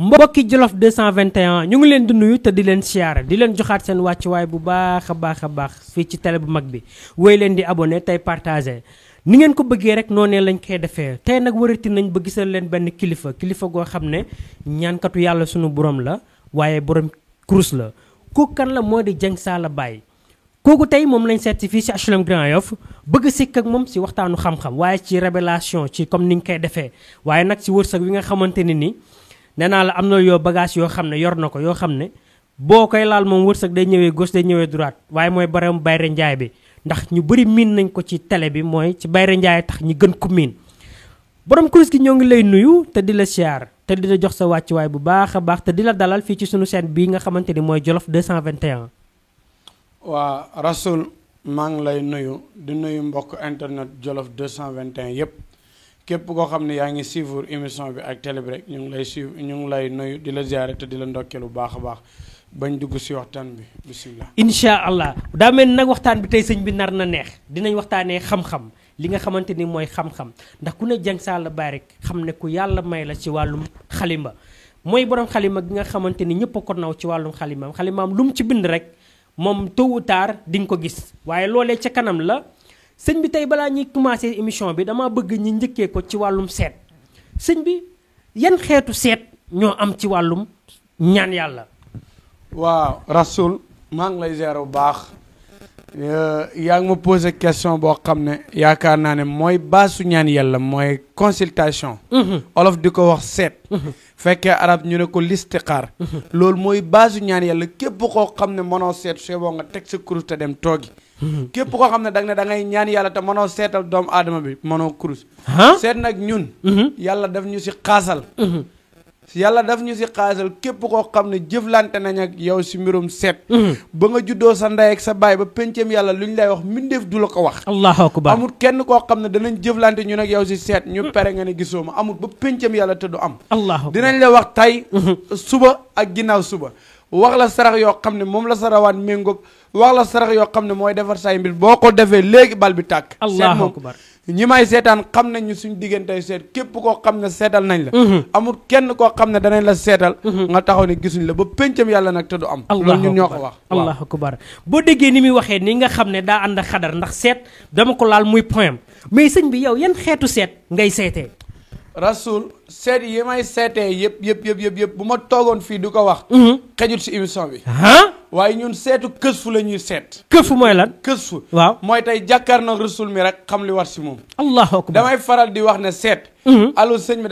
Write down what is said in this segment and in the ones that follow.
mbokki Jolof 221 ñu ngi leen di nuyu te di leen siyaare di leen joxaat seen wàccuwaay bu baax a baax fii ci télé bu mag bi wéy leen di abonné tey partagé ni ngeen ko bëggee rek noonee lañ koy defee tey nag warati nañ ba gisal leen benn kilifa goo xam ne ñaankatu yàlla sunu borom la waaye borom kurus la kooku kan la moo di Dieng Saala Baye kooku tey moom lañ seet si fii si HLM Grand Yoff bëgg sikk ak moom si waxtaanu xam-xam waaye ci révélation ci comme ni ñu koy defee waaye nag si wërsëg wi nga xamante ne ni nee naa la am na yoo bagage yoo xam ne yor na ko yoo xam ne boo koy laal moom wërsëg day ñëwee gauche day ñëwee droite waaye mooy borom Bayre Njaay bi ndax ñu bëri miin nañ ko ci télé bi mooy ci Bayre Njaay tax ñu gën ko miin borom kurus gi ñoo ngi lay nuyu te di la siyaar te di la jox sa wàccuwaay bu baax a baax te di la dalal fii ci sunu chaîne bii nga xamante ni mooy Jolof 221. waa Rasoul maa ngi lay nuyu di nuyu mbokk internet Jolof 221 yëpp képp koo xam ne yaa ngi suivre émission bi ak télé bi rek ñu ngi lay nuyu di la ziare te di la ndokkeel bu baax a baax bañ dugg si waxtaan bi bisimilah. incha allah daa mel ni nag waxtaan bi tey sëñ bi nar na neex dinañ waxtaanee xam-xam li nga xamante ni mooy xam-xam ndax ku ne Dieng Saala Baye rek xam ne ku yàlla may la ci wàllum xalima mooy borom xalima gi nga xamante ni ñëpp a ko naw ci wàllum xalimaam lu mu ci bind rek moom tôt ou tard di nga ko gis waaye loolee ca kanam la. sëñ bi tey balaa ñuy commencé émission bi dama bëgg ñi njëkkee ko ci wàllum seet sëñ bi yan xeetu seet ñoo am ci wàllum ñaan yàlla. waaw Rasoul maa ngi lay ziar bu baax yaa ngi ma posé question boo xam ne yaakaar naa ne mooy baasu ñaan yàlla mooy consultation. olof di ko wax seet. fekkee arab ñu ne ko listixaar. loolu mooy baasu ñaan yàlla képp koo xam ne mënoo seet su boo nga teg sa kurus te dem toogi. képp koo xam ne da ngay ñaan yàlla te mënoo seetal doomu aadama bi mënoo kurus. seet nag ñun. yàlla daf ñu si xaasal. yàlla daf ñu si xaasal képp koo xam ne jëflante nañ ak yow si mbirum seet. ba nga juddoo sa ndey ak sa baay ba penceem yàlla lu ñu lay wax mbindeef du la ko wax. allahu akbar amul kenn koo xam ne danañ jëflante ñun ak yow si seet ñu pere nga ne gisoo ma amul ba penceem yàlla te du am. allahu akbar dinañ la wax tey suba ak ginnaaw suba. wax la sarax yoo xam ne moom la sarawaan méngóog wax la sarax yoo xam ne mooy defar say mbir boo ko defee léegi bal bi tàkk. allahu akbar ñi may seetaan xam nañ ñu suñ diggantey seet képp koo xam ne seetal nañ la. amul kenn koo xam ne danañ la seetal. nga taxaw ne gisuñ la ba péncam yàlla nag te du am. loolu ñun ñoo ko wax. allahu akbar boo déggee ni muy waxee ni nga xam ne daa ànd ak xadar ndax seet dama ko laal muy point mais sëñ bi yow yan xeetu seet ngay seetee. Rasoul seet yi may seetee yëpp bu ma toogoon fii du ko wax. xejul si émission bi. waaye ñun seetu kësfu la ñuy seet. kësfu mooy lan. kësfu waaw mooy tey jàkkaar na Rasoul mi rek xam li war si moom. allahu akbar damay faral di wax ne seet. allo sëñ bi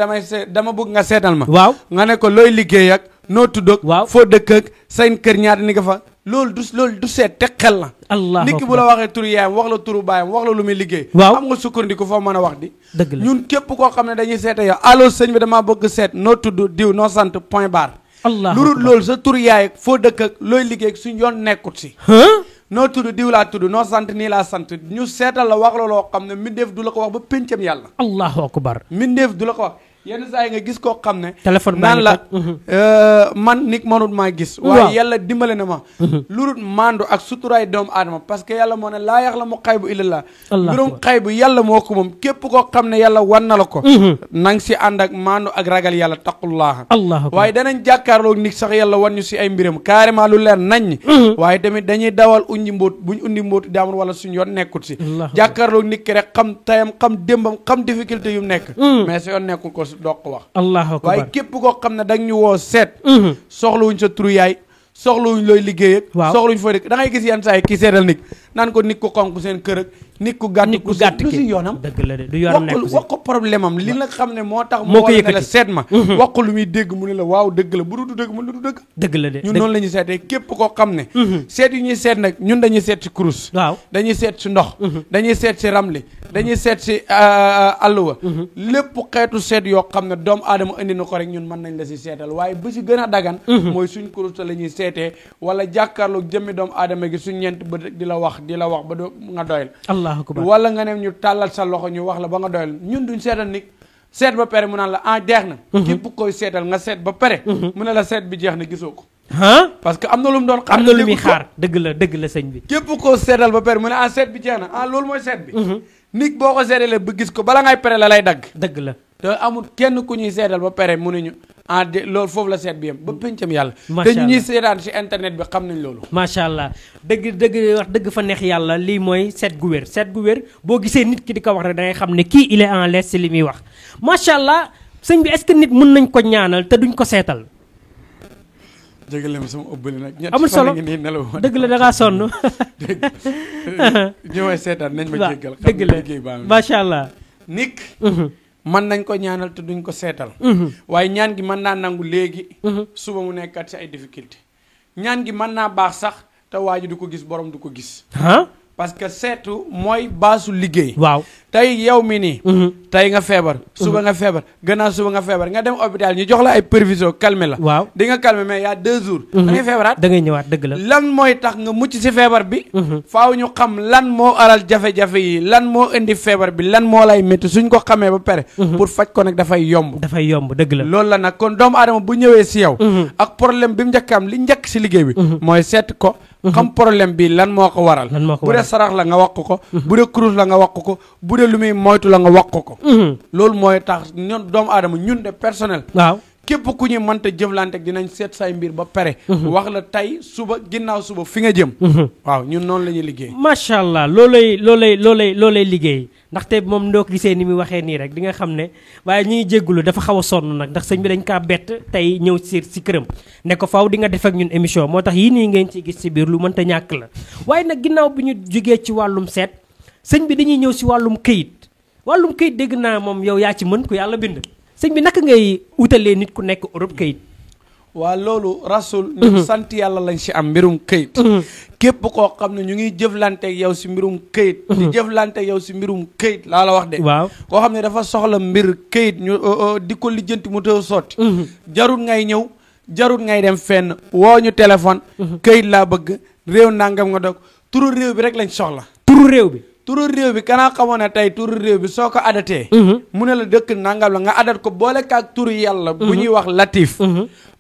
dama bëgg nga seetal ma. waaw nga ne ko looy liggéey ak noo tudd ak. waaw foo dëkk ak seen kër ñaata ni nga fa. loolu du seet te xel la. allah nit ki bu la waxee turu yaayam wax la turu baayam wax la lu muy liggéey. waaw am nga sukkandiku foo mën a wax di. dëgg la ñun képp koo xam ne dañuy seete yow allo sëñ bi damaa bëgg seet noo tudd diw noo sant point barre. allah lu loolu sa turu yaay ak foo dëkk ak looy liggéey ak suñ yoon nekkut si. noo tudd diw laa tudd noo sant nii laa sant ñu seetal la wax la loo xam ne mbindeef du la ko wax ba péncam yàlla. allahu akbar mbindeef du la ko wax. yenn saa yi nga gis koo xam ne téléphone naan la man nit mënut maa gis waaye yàlla dimbale na ma lu dul maandu ak suturaay doomu aadama parce que yàlla moo ne laa yaxlamu xaybu illallah mbirum xaybu yàlla moo ko moom képp koo xam ne yàlla wan na la ko nang si ànd ak maandu ak ragal yàlla taqullaha waaye danañ jàkkaarloo nit sax yàlla wan ñu si ay mbiram carrément lu leer nañ waaye tamit dañuy dawal uñji mbóot buñ undi mbóotu daamul wala suñ yoon nekkut si jàkkaarloo nit ki rek xam tayam xam démbam xam difficulté yu nekk mais sa yoon nekkul ko doo ko wax. allahu akbar waaye képp koo xam ne da nga ñu woo seet. soxlawuñ sa turu yaay soxlawuñ looy liggéey ak. waaw soxlawuñ fooy dëkk da ngay gis yenn saa yi kii seetal nit naan ko nit ku xonk seen kër ak nit ku gàtt ku du si yoonam. dëgg la de du yoonam nekk si wax ko problème am li nga xam ne moo tax. moo ko yëkkati la seet ma. wax ko lu muy dégg mu ne la waaw dëgg la bu du dëgg mu ne du dëgg. dëgg la de ñun noonu la ñuy seetee képp koo xam ne. seet yu ñuy seet nag ñun dañuy seet si kurus. waaw dañuy seet si ndox. dañuy seet si ramli. dañuy seet si alluwa. lépp xeetu seet yoo xam ne doomu aadama indi na ko rek ñun mën nañ la si seetal waaye bu si gën a dagan. mooy suñ kurus la ñuy seetee wala jàkkaarloog jëmmi doomu aadama gi suñ ñeent ba di la wax ba do nga doyal. allahu akbar wala nga ne ñu tàllal sa loxo ñu wax la ba nga doyal ñun duñ seetal nit seet ba pare mu naan la jeex na. képp koy seetal nga seet ba pare. mu ne la seet bi jeex na gisoo ko. parce que am na lu mu doon xaar. am na lu muy xaar dëgg la sëñ bi. képp koo seetal ba pare mu ne seet bi jeex na loolu mooy seet bi. nit boo ko seetalee ba gis ko bala ngay pare la lay dagg. dëgg la te amul kenn ku ñuy seetal ba pare mu ne ñu loolu foofu la seet bi yem ba pencam yàlla te ñu ñuy seetaan si internet bi xam nañ loolu macha allah dëgg wax dëgg fa neex yàlla lii mooy seet gu wér boo gisee nit ki di ko wax rek da ngay xam ne kii il est en l'aise si li muy wax macha allah sëñ bi est-ce que nit mën nañ ko ñaanal te duñ ko seetal jégal ma sama ëbbali nag amul solo dëgg la da ngaa sonn ñu may seetaan nañ ma jéggal dëgg la macha allah nik mën nañ ko ñaanal te duñ ko seetal waaye ñaan gi mën naa nangu léegi suba mu nekkat si ay difficulté ñaan gi mën naa baax sax te waa ji du ko gis borom du ko gis parce que seetu mooy baasu liggéey waaw tey yow mi nii tey nga feebar suba nga feebar gannaaw suba nga feebar nga dem hôpital ñu jox la ay prévision calmer la waaw di nga calmer mais y a 2 jours da ngay feebaraat da ngay ñëwaat dëgg la lan mooy tax nga mucc si feebar bi faaw ñu xam lan moo aral jafe-jafe yi lan moo indi feebar bi lan moo lay métti suñ ko xamee ba pare pour faj ko nag dafay yomb dëgg la loolu la nag kon doomu aadama bu ñëwee si yow ak problème bi mu njëkk am li njëkk si liggéey bi mooy seet ko xam problème bi lan moo ko waral bu dee sarax la nga wax ko bu dee kurus la nga wax ko bu dee lu muy moytu la nga wax ko loolu mooy tax ñun doomu aadama ñun de personnel waaw képp ku ñu mënta jëflante dinañ seet say mbir ba pare wax la tey suba ginnaaw suba fi nga jëm waaw ñun noonu la ñuy liggéey macha allah loolay liggéey ndaxte moom ndoo ko gisee ni muy waxee nii rek di nga xam ne waaye ñi ngi jéggulu dafa xaw a sonn nag ndax sëñ bi dañ kaa bett tey ñëw si këram ne ko faaw di nga def ak ñun émission moo tax yii nii ngeen ciy gis si biir lu mënta ñàkk la waaye nag ginnaaw bi ñu jógee ci wàllum seet sëñ bi dañuy ñëw si wàllum këyit dégg naa moom yow yaa ci mën ku yàlla bind sëñ bi naka ngay utalee nit ku nekk Europe këyit waa loolu rasul ñu sant yàlla lañ si am mbirum këyit képp koo xam ne ñu ngi jëflanteeg yow si mbirum këyit di jëflanteeg yow si mbirum këyit laa la wax de waaw koo xam ne dafa soxla mbir këyit ñu di ko lijjanti mu tëw sotti jarut ngay ñëw jarut ngay dem fenn woo ñu téléphone këyit laa bëgg réew nangam nga dog turu réew bi rek lañ soxla turu réew bi kanaa xamoon ne tey turu réew bi soo ko adatee mu ne la dëkk nangam la nga adat ko boole kaak turu yàlla bu ñuy wax latif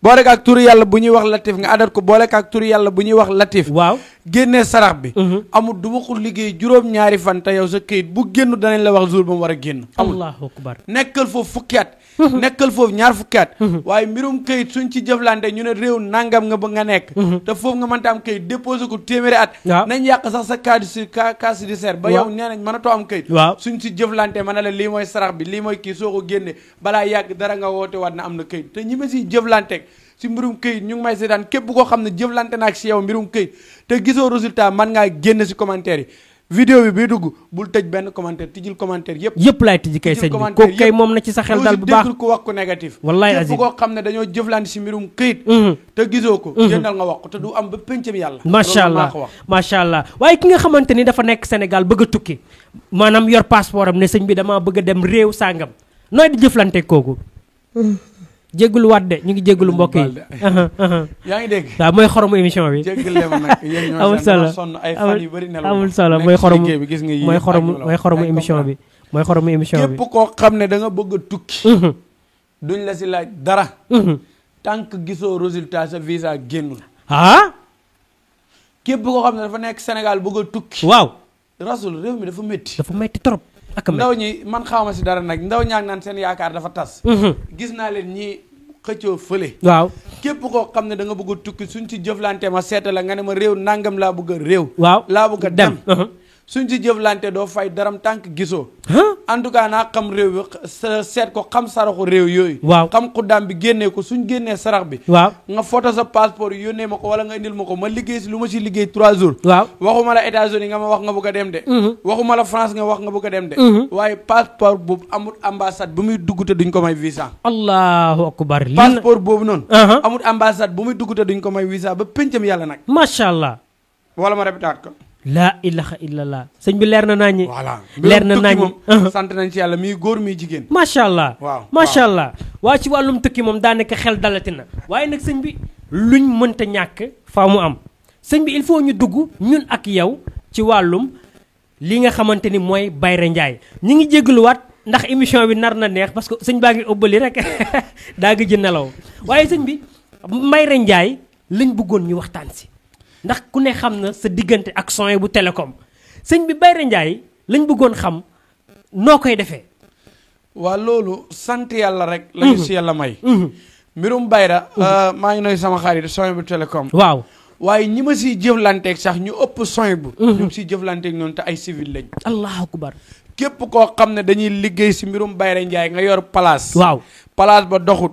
boole kaak turu yàlla bu ñuy wax latif nga adat ko boole kaak turu yàlla bu ñuy wax latif waaw génnee sarax bi amul du ma ko liggéey juróom-ñaari fan te yow sa këyit bu génn danañ la wax jour ba mu war a génn allahu akbar nekkal foofu fukki at nekkal foofu ñaar fukki at waaye mbirum këyit suñ ci jëflante ñu ne réew nangam nga ba nga nekk te foofu nga mënta am këyit déposé ko téeméeri at nañ yàq sax sa casier judiciaire ba yow nee nañ mënatoo am këyit waaw suñ ci jëflante mën na la lii mooy sarax bi lii mooy kii soo ko génne balaa yàgg dara nga woote waat na am na këyit te ñi ma siy jëflanteeg si mbirum këyit ñu ngi may seetaan képp koo xam ne jëflante naak si yow mbirum këyit te gisoo résultat man ngaa génn si commentaire yi vidéo bi bii dugg bul tëj benn commentaire tijjil commentaire yëpp laay tijji kay sëñ bi kooku kay moom na ci sa xel daal bu baax ku wax ko négatif wallaay azim képp koo xam ne dañoo jëflante si mbirum këyit te gisoo ko génnal nga wax ko te du am ba pencam yàlla macha allah waaye ki nga xamante ni dafa nekk Sénégal bëgg a tukki maanaam yor passeport am ne sëñ bi damaa bëgg a dem réew sàngam nooy di jëflante kooku jéggulu waat de ñu ngi jéggulu mbokk yi yaa ngi dégg waaw mooy xoromu émission bi jéggale ma nag yéen ñoo amul solo sonn ay fan yu bari nelaw amul solo mooy xoromu mooy xoromu émission bi mooy xoromu émission bi képp koo xam ne da nga bëgg a tukki duñ la si laaj dara tant que gisoo résultat sa visa génnul képp koo xam ne dafa nekk Sénégal bëgg a tukki waaw rasul réew mi dafa métti trop ndaw ñi man xawma si dara nag ndaw ñaag naan seen yaakaar dafa tas gis naa leen ñi xëccoo fële waaw képp koo xam ne da nga bëgg a tukki suñ ci jëflante ma seeta la nga ne ma réew nangam laa bëgg a réew waaw laa bëgg a dem suñ ci jëflante doo fay daram tànk gisoo en tout cas naa xam réew bi seet ko xam saraxu réew yooyu waaw xam xuddaam bi génnee ko suñ génnee sarax bi waaw nga photo sa passeport yónnee ma ko wala nga indil ma ko ma liggéey si lu ma si liggéey 3 jours waaw waxuma la États-Unis nga ma wax nga bëgg a dem de waxuma la France nga wax nga bëgg a dem de waaye passeport boobu amul ambassade bu muy dugg te duñ ko may visa allahu akbar passeport boobu noonu amul ambassade bu muy dugg te duñ ko may visa ba péncam yàlla nag macha allah wala ma répétaat ko laa ilaha illallah sëñ bi leer na naa ñi voilà leer na naa ñi sant nañ ci yàlla miy góor miy jigéen macha allah waaw macha allah waa ci wàllum tukki moom daanaka xel dalati na waaye nag sëñ bi luñ mënta ñàkk faa mu am sëñ bi il faut ñu dugg ñun ak yow ci wàllum li nga xamante ni mooy Bayra Ndiaye ñi ngi jégaluwaat ndax émission bi nar na neex parce que sëñ baa ngi ëbbali rek daa ngi ji nelaw waaye sëñ bi Bayra Ndiaye lañ bëggoon ñu waxtaan si ndax ku ne xam na sa diggante ak son bu télécom sëñ bi Bayra Ndiaye lañ bëggoon xam noo koy defee waa loolu sant yàlla rek lañu si yàlla may mbirum bayra maa ngi nuyu sama xarit Soin bu Télécom. waaw waaye ñi ma siy jëflanteeg sax ñu ëpp Soin bu. ñu siy jëflanteeg noonu te ay civil lañ. allahu akbar. képp koo xam ne dañuy liggéey si mbirum bayra njaay nga yor place. waaw place ba doxut.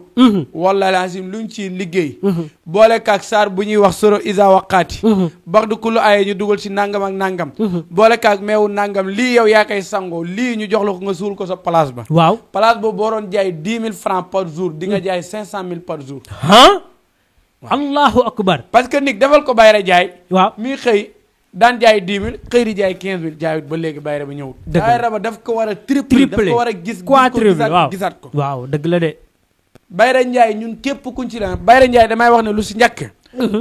wala laasim luñ ciy liggéey. boole kaak saar bu ñuy wax soro isa waqaati. bax du kulu aye ñu dugal si nangam ak nangam. boole kaak meewu nangam lii yow yaa koy sangoo lii ñu jox la ko nga suul ko sa place ba. waaw place boobu boo doon jaay 10 000 francs par jour di nga jaay 500 000 par jour. allahu akbar. parce que nit defal ko bayra jaay. waaw mi xëy daan jaay 10 000 xëy di jaay 15 000 jaayut ba léegi bayra ba ñëwut. dëgg la bayra ba daf ko war a triple daf ko war a gis gisaat ko. waaw dëgg la de. bayra njaay ñun képp kuñ ci la bayra njaay damay wax ne lu si njëkk.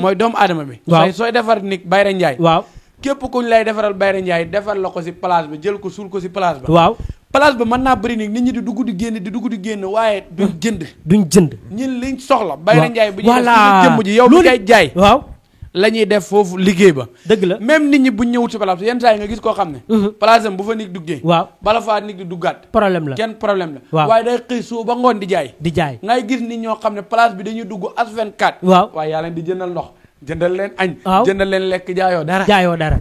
mooy doomu aadama bi. waaw sooy defar nit bayra njaay. waaw képp kuñ lay defaral bayra njaay defar la ko si place ba jël ko suul ko si place ba. waaw place ba mën naa bëri nit ñi di dugg di génn waaye duñ jënd. duñ jënd. ñun liñ soxla. bayra njaay bu ñu voilà def jëmm ji yow mi koy jaay. waaw la ñuy def foofu liggéey ba. dëgg la même nit ñi buñ ñëwut si place yenn saa yi nga gis koo xam ne. place am bu fa nit duggee. waaw bala faa nit di duggaat. problème la kenn problème la. waaw waaye day xëy suba ba ngoon di jaay. di jaay ngay gis nit ñoo xam ne place bi dañuy dugg as-24. waaw waaye yaa leen di jëndal ndox jëndal leen añ. waaw jëndal leen lekk jaayoo dara. jaayoo dara.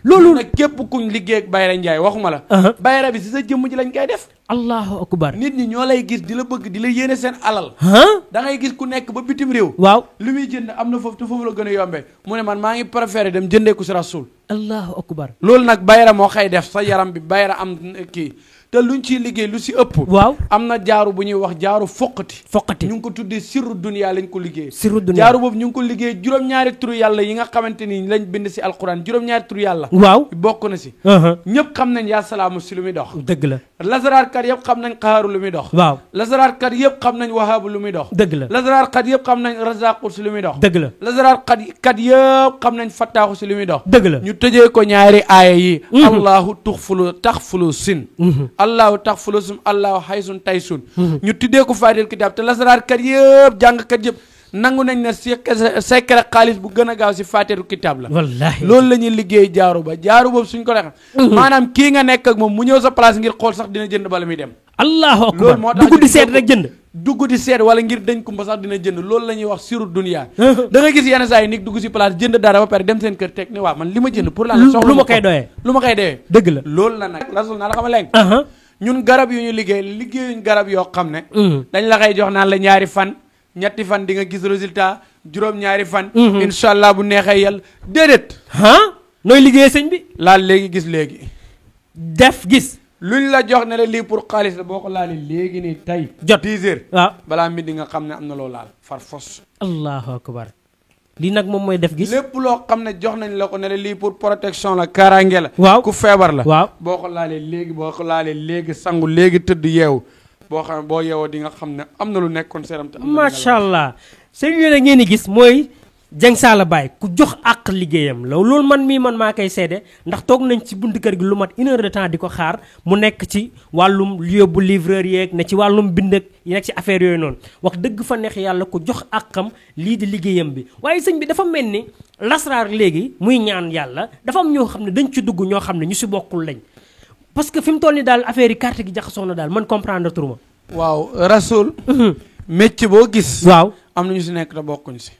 loolu nag képp kuñ liggéey ak bayra njaay waxuma la. bayra bi si sa jëmm ji lañ koy def. allahu akbar. nit ñi ñoo lay gis di la bëgg di la yéene seen alal. da ngay gis ku nekk ba bitim réew. waaw li muy jënd am na foofu te foofu la gën a yombee mu ne man maa ngi préféré dem jëndee ko si rasul. allahu akbar. loolu nag bayra moo xëy def sa yaram bi bayra am kii te luñ ciy liggéey lu si ëpp. waaw am na jaaru bu ñuy wax jaaru foqati ñu ngi ko tuddee sirru dunya lañ ko liggéey. sirru dunya jaaru boobu ñu ngi ko liggéey juróom-ñaari turu yàlla yi nga xamante ni lañ bind si alquran juróom-ñaari turu yàlla. waaw bokk na si. ñëpp xam nañ yaa salaamu si lu muy dox. dëgg la. lasaraar kat yëpp xam nañ xaaru lu muy dox. waaw lasaraar kat yëpp xam nañ wahaabu lu muy dox. dëgg la. lasaraar kat yëpp xam nañ razaqu si lu muy dox. dëgg la. lasaraar kat yëpp xam nañ fattaaxu si lu muy dox. dëgg la. ñu tëjee ko ñaari aaya yi. allahu taxfulu sin. allahu taxfulu sun allahu xaysun taysun. ñu tuddee ko faateel kitaab te lasaraar kat yëpp jàngkat yëpp nangu nañ ne secret xaalis bu gën a gaaw si faateeru kitaab la. wallaahi loolu la ñuy liggéey jaaru boobu suñ ko defee. maanaam kii nga nekk ak moom mu ñëw sa place ngir xool sax dina jënd bala muy dem. allahu akbar. loolu moo tax dugg di seet rek jënd. dugg di seet wala ngir dañ kumba sax dina jënd loolu la ñuy wax siru dunya. da nga gis yenn saa yi nit dugg si place jënd dara ba pare dem seen kër teg ne waaw man li ma jënd pour la soxla lu ma koy doyee dëgg la. loolu la nag rasul naa la xam léegi ñun garab yu ñu liggéeyuñ garab yoo xam ne dañ la koy jox naan la ñaari fan ñetti fan di nga gis résultat juróom-ñaari fan incha allah bu neexee yàlla déedéet nooy liggéey sëñ bi laal léegi gis léegi def gis luñ la jox ne la lii pour xaalis la boo ko laalee léegi nii tey jot 10 heures waaw balaa midi nga xam ne am na loo laal far fos allahu akbar lii nag moom mooy def gis lépp loo xam ne jox nañ la ko ne la lii pour protection la kaaraange la waaw ku feebar la waaw boo ko laalee léegi sangu léegi tëdd yeewu boo xam ne boo yeewoo di nga xam ne am na lu nekkoon seeram te macha allah sëñ yooyu ngeen di gis mooy Dieng Saala Baye ku jox àq liggéeyam la loolu man maa koy seede ndax toog nañ ci buntu kër gi lu mat 1 heure de temps di ko xaar mu nekk ci wàllum yóbbu livreur yeeg ne ci wàllum bind ak yi nekk ci affaire yooyu noonu wax dëgg fa neex yàlla ku jox àqam lii di liggéeyam bi waaye sëñ bi dafa mel ni lasraar léegi muy ñaan yàlla dafa am ñoo xam ne dañ ci dugg ñoo xam ne ñu si bokkul lañ parce que fi mu toll ni daal affaire yi carte gi jaxasoo na daal man comprendre turuma waaw rasul métier boo gis waaw am na ñu si nekk te bokkuñ si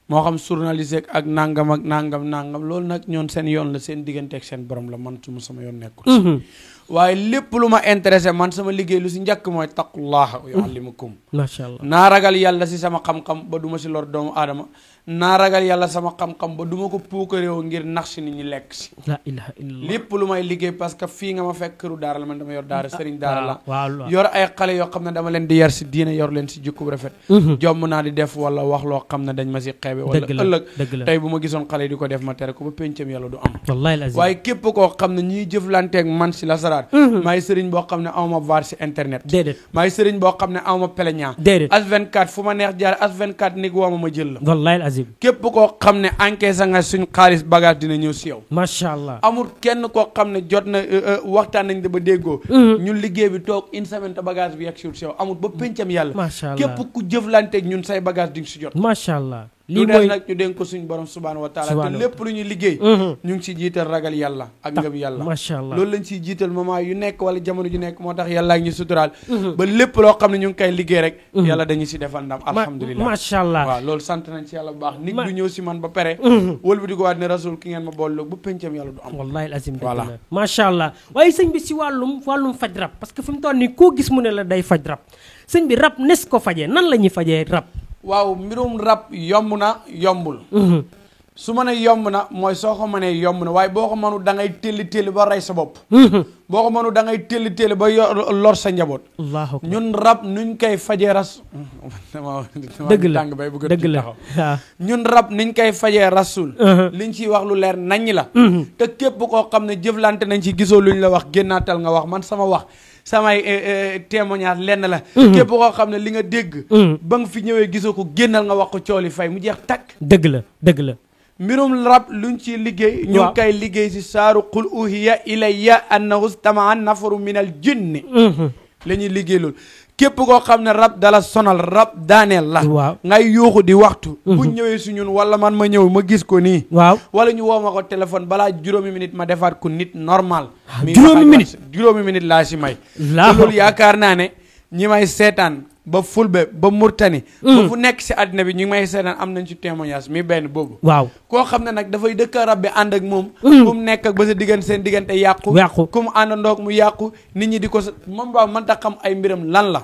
moo xam journaliste ak nangam loolu nag ñoon seen yoon la seen diggante ak seen borom la man suma sama yoon nekkul waaye lépp lu ma intéressé man sama liggéey lu si njëkk mooy taqullaha wa yuallimukum macha allah naa ragal yàlla si sama xam-xam ba du ma si lor doomu aadama naa ragal yàlla sama xam-xam ba du ma ko puukaréew ngir nax si nit ñi lekk si la ilaha illallah lépp lu may liggéey parce que fii nga ma fekk këru daara la man dama yor daara sëriñ daara la waaw yor ay xale yoo xam ne dama leen di yar si diine yor leen si jikko bu rafet jomm naa di def wala wax loo xam ne dañ ma si xeebe wala ëllëg tey bu ma gisoon xale yi di ko def ma tere ko ba péncam yàlla du am wallahi lazim waaye képp koo xam ne ñiy jëflanteeg man si lasaraar maay sëriñ boo xam ne awma var si internet déedéet maay sëriñ boo xam ne awma plaignant déedéet As24 fu ma neex jaar As24 nig wooma ma jël la wallahi lazim képp koo xam ne encaissé nga suñ xaalis bagage dina ñëw si yow macha allah amul kenn koo xam ne jot na waxtaan nañ da ba déggoo ñun liggéey bi toog une semaine te bagage bi yegg si yow amul ba péncam yàlla macha allah képp ku jëflanteeg ñun say bagage di nga si jot macha allah lii mooy nag ñu dénk ko suñu borom subhaanahu wa taala te lépp lu ñuy liggéey ñu ngi si jiital ragal yàlla ak ngëm yàlla macha allah loolu lañ siy jiital moment yu nekk wala jamono ju nekk moo tax yàlla ñu suturaal ba lépp loo xam ne ñu ngi koy liggéey rek yàlla dañu si defal ndam alhamdulilah macha allah waaw loolu sant nañ si yàlla bu baax nit du ñëw si man ba pare wëlbati ko waat ne rasul ki ngeen ma boole bu pencam yàlla du am wallahi azim voilà macha allah waaye sëñ bi si wàllum faj rab parce que fi mu toll nii koo gis mu ne la day faj rab sëñ bi rab nes ko fajee nan la ñuy fajee rab waaw mbirum rab yomb na yombul su ma ne yomb na mooy soo ko mënee yomb na waaye boo ko mënu da ngay téeli ba rey sa bopp boo ko mënu da ngay téeli ba lor sa njaboot ñun rab nuñ koy fajee dëgg la tàng bay bëgg dëgg la ñun rab niñ koy fajee rasul liñ ciy wax lu leer naññ la te képp koo xam ne jëflante nañ ci gisoo luñ la wax génnaatal nga wax man sama wax samay témoignage lenn la képp koo xam ne li nga dégg ba nga fi ñëwee gisoo ko génnal nga wax ko cooli fay mu jeex takk dëgg la mbirum rab luñ ci liggéey ñu ngi koy liggéey si saaru qul uhiya ilayya annahu stamaa nafaru min al jinni la ñuy liggéey loolu képp koo xam ne rab dala sonal rab daaneel la ngay yuuxu di waxtu bu ñëwee si ñun wala man ma ñëw ma gis ko nii wala ñu woo ma ko téléphone balaa juróomi minute ma defaat ko nit normal juróomi minute laa si may loolu yaakaar naa ne ñi may seetaan ba fulbe ba murtani ba fu nekk si àddina bi ñu ngi may seetaan am nañ ci témoignage mi benn boobu koo xam ne nag dafay dëkk rab bi ànd ak moom ku mu nekk ak ba sa diggante seen diggante yàqu ku mu àndandoog mu yàqu nit ñi di ko moom waaw mën ta xam ay mbiram lan la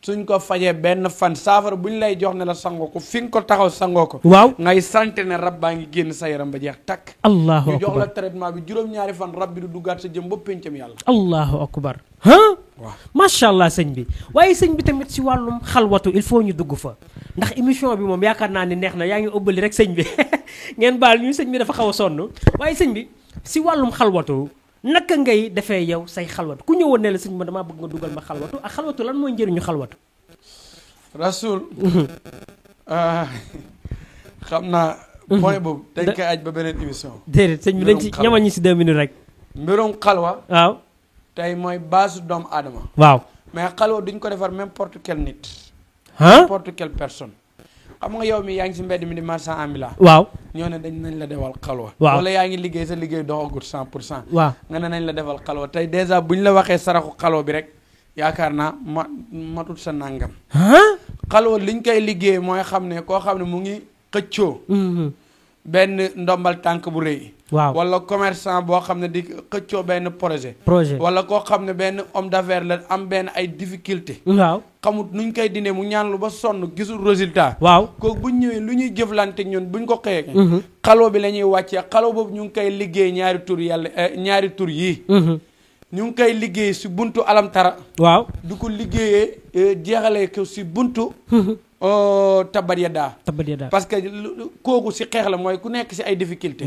suñ ko fajee benn fan saafara bu ñu lay jox ne la sangoo ko fi nga ko taxaw sangoo ko ngay sant ne rab baa ngi génn sa yaram ba jeex takk allahu ñu jox la traitement bi juróom-ñaari fan rab bi du duggaat sa jëm ba péncam yàlla allahu akbar waaw macha allah sëñ bi waaye sëñ bi tamit si wàllum xalwatu il faut ñu dugg fa ndax émission bi moom yaakaar naa ni neex na yaa ngi ëbbali rek sëñ bi ngeen baal ñu sëñ bi dafa xaw a sonn waaye sëñ bi si wàllum xalwatu naka ngay defee yow say xalwatu ku ñëwoon ne la sëñ ma damaa bëgg nga dugal ma xalwatu ak xalwatu lan mooy njëriñu xalwatu rasul xam naa point boobu dañ koy aj ba beneen émission déedéet sëñ bi dañ ci ñamal ñi si 2 minutes rek mbirum xalwa waaw tey mooy base doomu aadama mais xalwa duñ ko defar n'importe quel nit n'importe quelle personne xam nga yow mi yaa ngi si mbedd mi di marchand ambulant ñoo ne dañ nañ la defal xalwa wala yaa ngi liggéey sa liggéey doxagut 100% nga ne nañ la defal xalwa tey dèjà bu ñu la waxee saraxu xalwa bi rek yaakaar naa matut sa nàngam xalwa liñ koy liggéey mooy xam ne koo xam ne mu ngi xëccoo benn ndombal tànk bu rëy wala commerçant boo xam ne di xëccoo benn projet wala koo xam ne benn homme d'affaires la am benn ay difficulté xamut nuñ koy dindee mu ñaan lu ba sonn gisul résultat kooku buñ ñëwee lu ñuy jëflante ñun buñ ko xëyee xalwa bi la ñuy wàccee xalwa boobu ñu ngi koy liggéey ñaari tur yii ñu ngi koy liggéey si buntu alamtara du ko liggéeyee jeexalee ko si buntu tabat yaddaa parce que kooku si xeex la mooy ku nekk si ay difficulté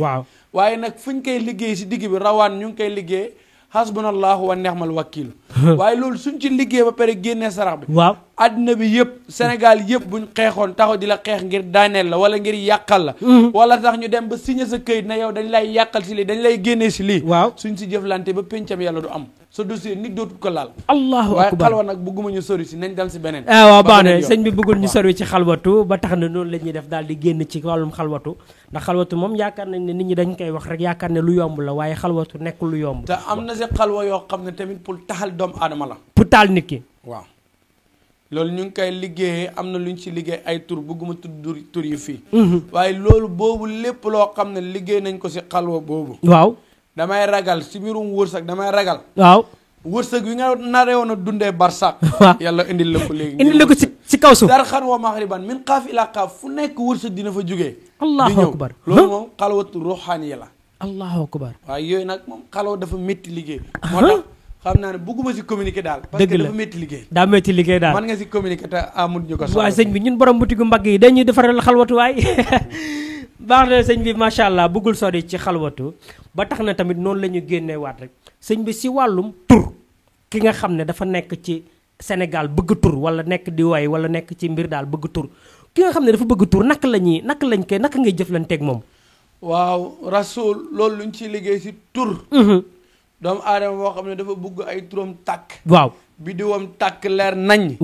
waaye nag fu ñu koy liggéey si digg bi rawaan ñu ngi koy liggéey hasbunallahu wa ni'mal wakiil waaye loolu suñ ci liggéey ba pare génnee sarax bi àddina bi yëpp Sénégal yëpp buñ xeexoon taxaw di la xeex ngir daaneel la wala ngir yàqal la wala tax ñu dem ba signé sa këyit na yow dañ lay yàqal si lii dañ lay génnee si lii suñ si jëflante ba péncam yàlla du am sa dossier nit dootul ko laal allahu akbar waaye xalwa nag bëgguma ñu sori si nañ dal si beneen waaw baax na sëñ bi bëggul ñu sori ci xalwatu ba tax na noonu la ñuy def daal di génn ci wàllum xalwatu ndax xalwatu moom yaakaar nañ ne nit ñi dañ koy wax rek yaakaar ne lu yomb la waaye xalwatu nekk lu yomb te am na si xalwa yoo xam ne tamit pour taxal doomu aadama la pour taal nit ki waaw loolu ñu ngi koy liggéeyee am na lu ñu ci liggéey ay tur bëgguma tudd tur yi fii waaye loolu boobu lépp loo xam ne liggéey nañ ko si xalwa boobu damay ragal si mbirum wërsëg damay ragal wërsëg wi nga narewoon a dundee barsak yàlla indil la ko léegi indil la ko si kaw suuf dar xan wa maxriban min xaaf ila xaaf fu nekk wërsëg dina fa jógee allahu akbar loolu moom xalwatu ruuxaani la allahu akbar waaye yooyu nag moom xalwa dafa métti liggéey moo tax xam naa ne bëgguma si communiquer daal parce que dafa métti liggéey daa métti liggéey daal man nga si communiquer te amul ñu ko waaw sëñ bi ñun borom butigu mbagg yi dañuy defaral xalwatu waay baax na sëñ bi macha allah bëggul sori ci xalwatu ba tax na tamit noonu la ñu génnee waat rek sëñ bi si wàllum tur ki nga xam ne dafa nekk ci Sénégal bëgg tur wala nekk di way wala nekk ci mbir daal bëgg tur ki nga xam ne dafa bëgg tur naka ngay jëflanteeg moom waaw rasul loolu luñ ciy liggéey si tur doomu aadama boo xam ne dafa bëgg ay turam tàkk bidiwam tàkk leer nañ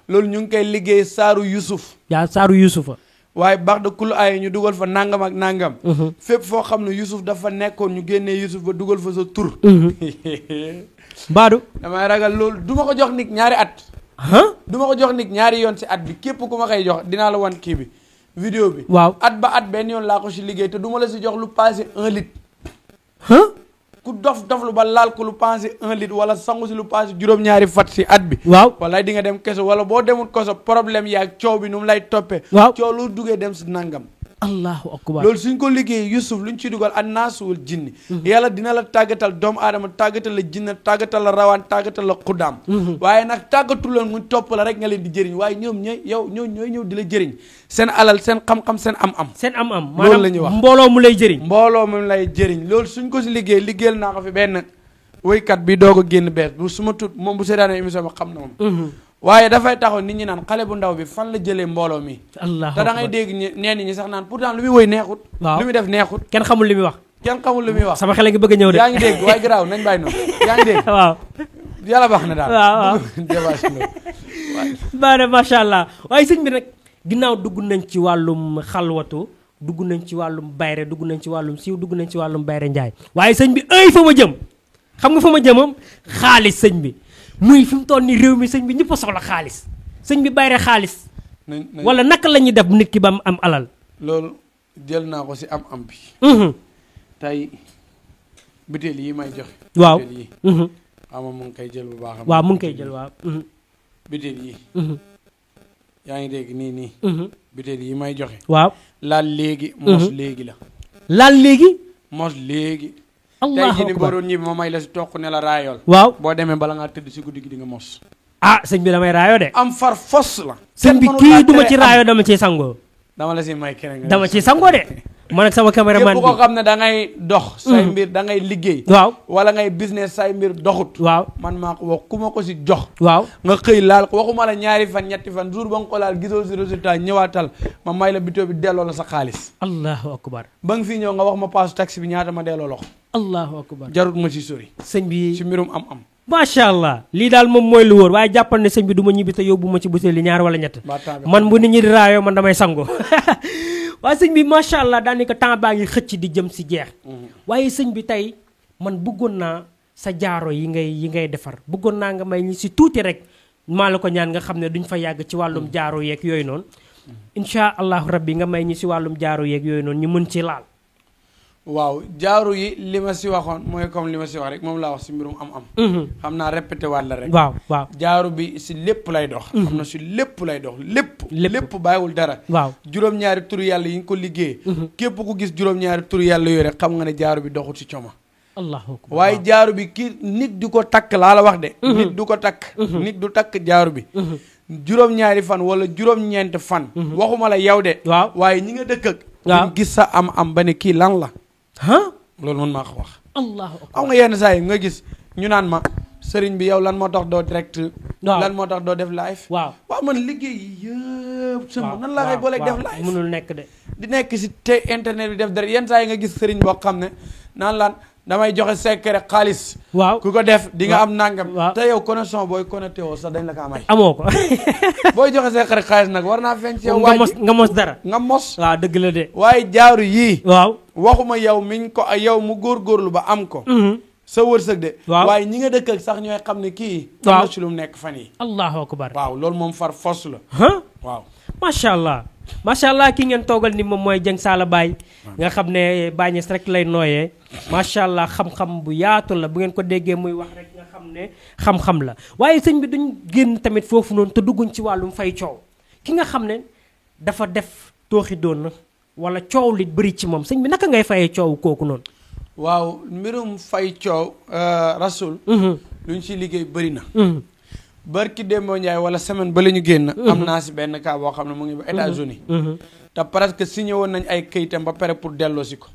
loolu ñu ngi koy liggéey saaru Yusuf saaru Yusufa waaye baax da kulu ay ñu dugal fa nangam ak nangam. fépp foo xam ne Youssouf dafa nekkoon ñu génnee Youssouf ba dugal fa sa tur. Baadu. damay ragal loolu du ma ko jox nit ñaari at. du ma ko jox nit ñaari yoon si at bi képp ku ma koy jox dinaa la wan kii bi. vidéo bi waaw at ba at benn yoon laa ko si liggéey te du ma la si jox lu passé 1 litre. ku dof lu ba laal ko lu passé 1 litre wala sangu si lu passé juróom-ñaari fat si at bi. waaw walaay di nga dem keso wala boo demul koso problème yaag coow bi nu mu lay toppee. waaw coow lu duggee dem si nangam. allahu akbar loolu suñ ko liggéey Youssouf luñ ci dugal an naasuwul jinni yàlla dina la tàggatal doomu aadama tàggatal la jinne tàggatal la rawaan tàggatal la xuddaam waaye nag tàggatu leen mu topp la rek nga leen di jëriñ waaye ñoom ñooy ñëw di la jëriñ seen alal seen xam-xam seen am-am seen am-am loolu la ñuy wax mbooloo mu lay jëriñ mbooloo mu lay jëriñ loolu suñ ko si liggéeyal naa ko fi benn woykat bi doog a génn bees bu suma tut moom bu seetaanee émission bi xam na moom waaye dafay taxaw nit ñi naan xale bu ndaw bi fan la jëlee mbooloo mi te da ngay dégg ñenn ñi sax naan pourtant lu muy woy neexut lu muy def neexut kenn xamul li muy wax sama xel a ngi bëgg a ñëw de yaa ngi dégg waaye garaaw nañ bàyyi noonu yaa ngi dégg waaw yàlla baax na daal waaw baane macha allah waaye sëñ bi nag ginnaaw dugg nañ ci wàllum xalwatu dugg nañ ci wàllum bayre dugg nañ ci wàllum siiw dugg nañ ci wàllum bayre njaay waaye sëñ bi fa ma jëm xam nga fa ma jëmam xaalis sëñ bi muy fi mu toll nii réew mi sëñ bi ñëpp a soxla xaalis sëñ bi bayre xaalis wala naka la ñuy def nit ki ba mu am alal loolu jël naa ko si am bi tey butéel yi may joxe waaw butéel yi xam nga mu ngi koy jël bu baax waaw mu ngi koy jël waaw butéel yi yaa ngi dégg nii butéel yi may joxe waaw laal léegi mos léegi la laal léegi mos léegi allah tey jii nii boo doon ñibbi ma may la si toq ne la raayool waaw boo demee bala ngaa tëdd si guddi gi di nga mos sëñ bi damay raayoo de am far fos la sëñ bi kii duma ci raayoo dama ciy sangoo dama la si may keneen dama ciy sangoo de man ak sama caméraman bi képp koo xam ne da ngay dox say mbir da ngay liggéey waaw wala ngay business say mbir doxut waaw man maa ko wax ku ma ko si jox waaw nga xëy laal ko waxuma la ñaari fan ñetti fan jour ba nga ko laal gisoo si résultat ñëwaatal ma may la bitoo bi delloo la sa xaalis allahu akbar ba nga fii ñëw nga wax ma paasu taxi bi ñaata ma delloo la ko allahu akbar jarut ma si sori sëñ bi si mbirum am macha allah lii daal moom mooy lu wóor waaye jàppal ne sëñ bi du ma ñibbi te yóbbu ma ci butéel li ñaar wala ñett man bu nit ñi di raayoo man damay sango waaye sëñ bi macha allah daanaka temps baa ngi xëcc di jëm si jeex waaye sëñ bi tey man bëggoon naa sa jaaro yi ngay defar bëggoon naa nga may ñi si tuuti rek maa la ko ñaan nga xam ne duñ fa yàgg ci wàllum jaaro yeeg yooyu noonu incha allahu rabbi nga may ñi si wàllum jaaro yeeg yooyu noonu ñu mën ci laal waaw jaaru yi li ma si waxoon mooy comme li ma si wax rek moom laa wax si mbirum am xam naa répété waat la rek waaw jaaru bi si lépp lay dox xam na si lépp lay dox lépp bàyyiwul dara waaw juróom-ñaari turu yàlla yi nga ko liggéey képp ku gis juróom-ñaari turu yàlla yooyu rek xam nga ne jaaru bi doxul si coma allahu akbar waaye jaaru bi kii nit du ko takk laa la wax de nit du ko takk nit du takk jaaru bi juróom-ñaari fan wala juróom-ñeent fan waxuma la yow de waaw waaye ñi nga dëkk ak gis sa am ba ne kii lan la loolu mën maa ko wax allahu akbar xam nga yenn saa yi nga gis ñu naan ma sëriñ bi yow lan moo tax doo direct lan moo tax doo def live waaw man liggéey yi yëpp sama nan laa koy booleeg def live mënul nekk de di nekk si te internet bi def dara yenn saa yi nga gis sëriñ boo xam ne naan laan damay joxe secret xaalis waaw ku ko def di nga am nangam te yow connexion booy connecté woo sax dañ la ko may amoo ko booy joxe secret xaalis nag war naa feeñ ci yow nga mos dara nga mos waaw dëgg la de waaye jaaru yii waaw waxuma yow miñ ko yow mu góorgóorlu ba am ko sa wërsëg de waaye ñi nga dëkk ak sax ñooy xam ne kii am na ci lu mu nekk fan yi allahu akbar waaw loolu moom far fos la waaw macha allah ki ngeen toogal ni moom mooy Dieng Saala Baye nga xam ne Baye Niass rek lay nooyee macha allah xam-xam bu yaatu la bu ngeen ko déggee muy wax rek nga xam ne xam-xam la waaye sëñ bi duñ génn tamit foofu noonu te dugguñ ci wàllum fay coow ki nga xam ne dafa def tooxi doon wala coow li bëri ci moom sëñ bi naka ngay fayee coow kooku noonu waaw mbirum fay coow rasul luñ ci liggéey bëri na barki Demba Ndiaye wala semaine ba la ñu génn am naa si benn cas boo xam ne mu ngi ba États-Unis te presque signé woon nañ ay këyitam ba pare pour delloo si ko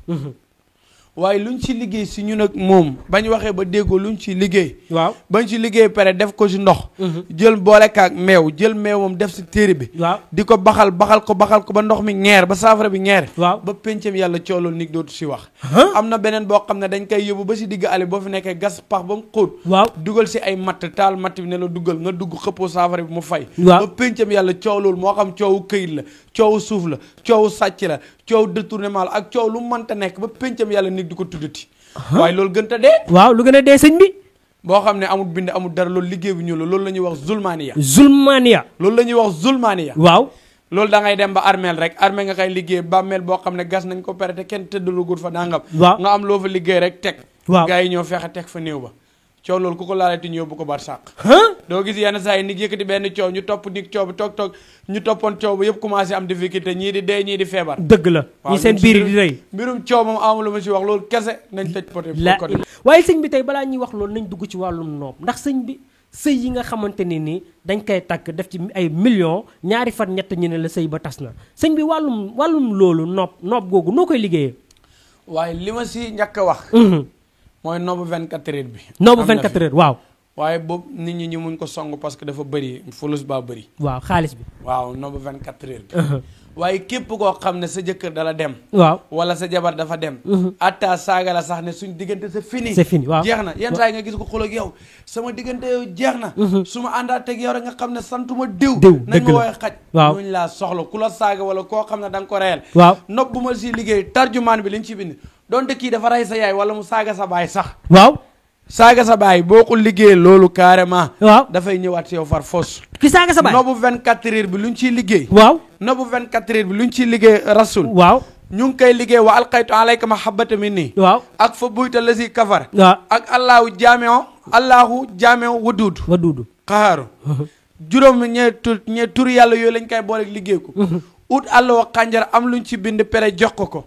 waaye luñ ci liggéey si ñun ak moom bañ waxee ba déggoo luñ ci liggéey. waaw bañ ci liggéey pare def ko si ndox. jël boole kaak meew jël meew moom def si téere bi. waaw di ko baxal ko ba ndox mi ñeer ba saafara bi ñeer. waaw ba pencam yàlla coolool nit dootu si wax. am na beneen boo xam ne dañ koy yóbbu ba si digg ali boo fi nekkee gas pax ba mu xóot. waaw dugal si ay matt taal matt bi ne la duggal nga dugg xëppoo saafara bi mu fay. waaw ba pencam yàlla coolool moo xam coowu këyit la coowu suuf la coowu sàcc la coow détournement la ak coow lu mënta nekk ba pencam yàlla nit du ko tuddati. waaye loolu gën ta dee. waaw lu gën a dee sëñ bi. boo xam ne amul bind amul dara loolu liggéey bi ñu la loolu la ñuy wax zulmaniya. loolu la ñuy wax zulmaniya. waaw loolu da ngay dem ba armeel rek armeel nga koy liggéey bàmmeel boo xam ne gas nañ ko pare te kenn tëddalugul fa nangam. waaw nga am loo fa liggéey rek teg. waaw gars yi ñoo fexe teg fa néew ba. coow loolu ku ko laalati ñëw bu ko bar sàq. doo gis yenn saa yi nit yëkkati benn coow ñu topp nit coow bi toog ñu toppoon coow ba yëpp commencé am difficulté ñii di dee ñii di feebar. dëgg la ñi seen biir di rëy. mbirum coow moom amul lu ma si wax loolu kese nañ tëj poté. waaye sëñ bi tey balaa ñuy wax loolu nañ dugg ci wàllum noob ndax sëñ bi sëy yi nga xamante ne nii dañ koy takk def ci ay millions ñaari fan ñett ñu ne la sëy ba tas na sëñ bi wàllum loolu noob googu noo koy liggéeyee. waaye li ma si njëkk a wax. mooy noobu 24 heures bi. noobu 24 heures waaw. waaye boobu nit ñi ñu muñ ko song parce que dafa bëri fulus baa bëri. waaw xaalis bi. waaw noobu 24 heures bi. waaye képp koo xam ne sa jëkkër dala dem. waaw wala sa jabar dafa dem. atta saaga la sax ne suñ diggante c'est fini. c'est fini waaw jeex na yenn saa yi nga gis ko xul ak yow sama diggante yow jeex na. su ma àndaat ak yow rek nga xam ne santuma diw. nañ ma woowee xaj. waaw ñooñu laa soxla ku la saaga wala koo xam ne da nga ko reyal. waaw nopp bu ma si liggéey tarjumaan bi liñ ci bind. donte kii dafa rey sa yaay wala mu saaga sa baay sax. waaw saaga sa baay boo ko liggéeyee loolu carrément. waaw dafay ñëwaat si yow far fos. ki saaga sa baay nobu 24 heures bi luñ ciy liggéey. waaw nobu 24 heures bi luñ ciy liggéey rasul. waaw ñu ngi koy liggéey wa alqaytu alayka mahabbata minni. waaw ak fa buyta lasi kafar. waaw ak allahu jaameo waduudu. xaaru juróom ñee tur yàlla yooyu lañ koy booleeg liggéey ko. ut àllo wa xànjar am luñ ci bind pere jox ko.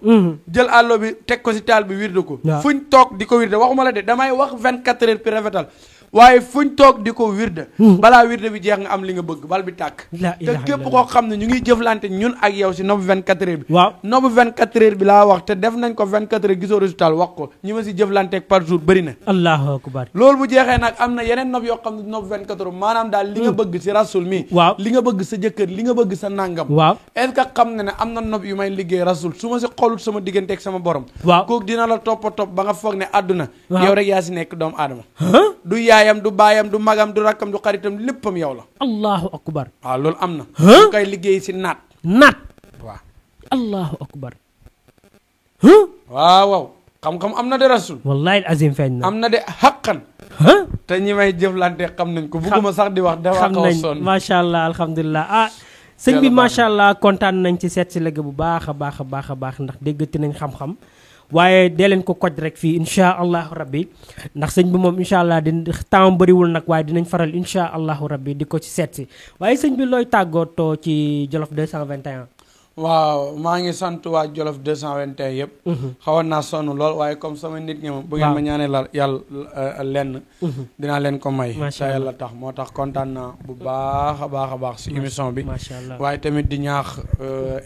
jël àllo bi teg ko si taal bi wirde ko. fuñ toog di ko wirde waxuma la de damay wax 24 heures puis rafetal waaye fuñ toog di ko wirde. balaa wirde bi jeex nga am li nga bëgg bal bi tàkk. te képp koo xam ne ñu ngi jëflante ñun ak yow si nobu 24 heures bi. waaw nobu 24 heures bi laa wax te def nañ ko 24 heures gisoo résultat wax ko ñi ma si jëflanteeg par jour bëri na. allahu akbar. loolu bu jeexee nag am na yeneen nob yoo xam ne nobu 24 heures maanaam daal li nga bëgg si rasul mi. waaw li nga bëgg sa jëkkër li nga bëgg sa nangam. waaw est-ce que xam na ne am na nob yu may liggéey rasul su ma si xolut sama digganteeg sama borom. waaw kooku dina la topp ba nga foog ne àdduna. yow rek yaa si nekk doomu aadama. du yaayam du baayam du magam du rakkam du xaritam léppam yow la. allahu akbar. waaw loolu am na. ñu koy liggéey si naat. waaw. allahu akbar. waaw xam-xam am na de rasul. wallahi azim feeñ na. am na de xaqan. te ñi may jëflante xam nañ ko. bugguma sax di wax dafa xaw a sonn. macha allah alhamdulilah ah. sëñ bi macha allah kontaan nañ ci seet si léegi bu baax a baax a baax a baax ndax déggati nañ xam-xam. waaye dee leen ko koj rek fii incha allahu rabbi ndax sëñ bi moom incha allah di temps bëriwul nag waaye dinañ faral incha allahu rabbi di ko ci seet si waaye sëñ bi looy tàggootoo ci Jolof 221. waaw maa ngi sant waa Jolof 221 yëpp. xawoon naa sonn lool waaye comme sama nit ñi moom. bu ngeen ma ñaanee la yàlla lenn. dinaa leen ko may. macha allah yàlla tax moo tax kontaan naa bu baax a baax a baax si émission bi. macha allah waaye tamit di ñaax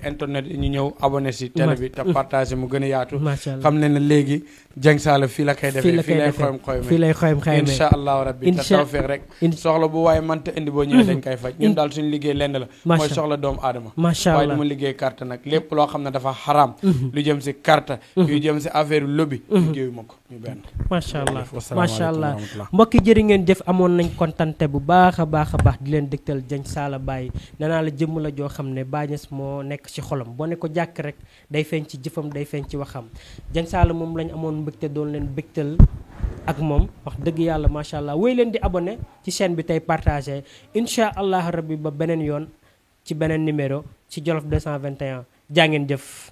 internet yi ñu ñëw abonné si télé bi te partagé mu gën a yaatu. macha allah xam ne ne léegi Dieng Saala fii la koy defee. fii lay xoyam xoyam incha allahu rabbi te tawfeex rek. soxla bu waaye mënta indi boo ñëwee dañ koy faj. ñun daal suñu liggéey lenn la. mooy soxla doomu aadama. macha allah waaye du ma liggéey carte nag lépp loo xam ne dafa xaraam. lu jëm si carte. yu jëm si affaire lobby. liggéeyu ma ko ñu benn. macha allah macha allah mbokki jërë ngeen jëf amoon nañ kontante bu baax a baax a baax di leen dëgtal Dieng Saala Baye nee naa la jëmm la joo xam ne Baye Niass moo nekk ci xolam boo ne ko jàkk rek day feeñ ci jëfam day feeñ ci waxam Dieng Saala moom lañ amoon mbégte doon leen bégtal ak moom wax dëgg yàlla macha allah wéy leen di abonné ci chaîne bi tey partagé incha allah rabbi ba beneen yoon ci beneen numéro ci Jolof 221 jaa ngeen jëf.